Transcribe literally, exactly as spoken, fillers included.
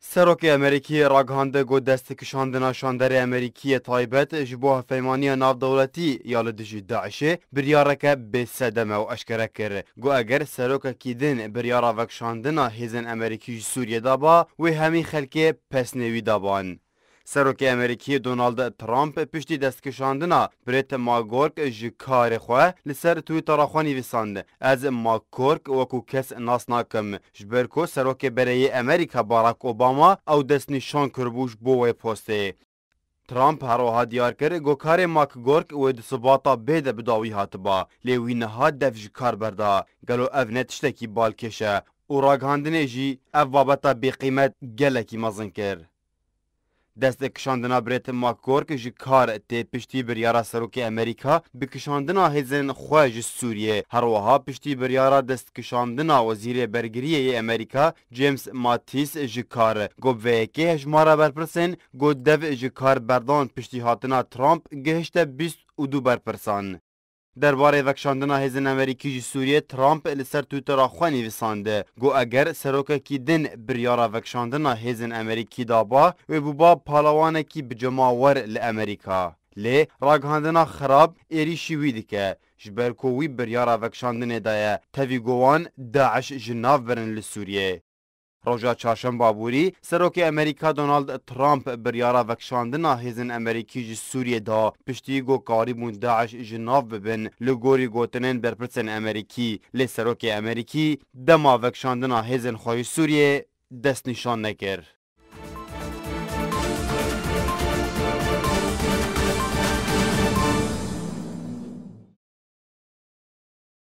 Serokê Amerîkî ragihand ku destkişandina şanderê Amerîkî yê taybet ji bo hevpeymaniya navdewletî ya li dijî DAIŞê biryareke bêsedem e û eşkere kir ku eger serokekî din biryara vekişandina hêzên Amerîkî ji Sûriyê daba, wê hemî xelkê pesnê wî daban. Serokê Amerîkî Donald Trump piştî destkişandina Brett McGurk ji karê xwe li ser Twittera xwe nivîsand, "Ez McGurk wekû kes nas nakim, ji ber ku serokê berê yê Amerîka Barack Obama ew destnîşan kiribû ji bo wê postê." Trump her wiha diyar kir ku karê McGurk wê di sibata bê de bi dawî hatiba, lê wî niha dev ji kar berda. Gelo ev ne tiştekî balkêş e? Û ragihandinê jî ev babeta bêqîmet gelekî mezin kir. Destkişandina Brett McGurk ji kar tê piştî biryara serokê Amerîka bi kişandina hêzên xwe ji Sûriyê. Her wiha piştî biryara destkişandina wezîrê bergiriyê yê Amerîka James Mattis ji kar. Ku bi vê yekê hejmara berpirsên ku dev ji kar berdan piştî hatina Trump gihişte bîst û du berpirsan. Derbarê vekişandina hêzên Amerîkî ji Sûriyê, Trump li ser Twittera xwe nivîsand ku eger serokekî din biryara vekişandina hêzên Amerîkî daba, wê bûba palawanekî bi cemawer li Amerîka. Lê ragihandina xirab êrîşî wî dike, ji ber ku wî biryara vekişandinê daye, tevî ku wan DAIŞ ji nav birin li Sûriyê. Roja çarşemba borî, Serokê Amerîka Donald Trump biryara vekişandina hêzên Amerîkî ji Sûriyê da, piştî ku karîbûn DAIŞ ji nav bibin, li gorî gotinên berpirsên Amerîkî. Lê Serokê Amerîkî dema vekişandina hêzên xwe ji Sûriyê destnîşan nekir.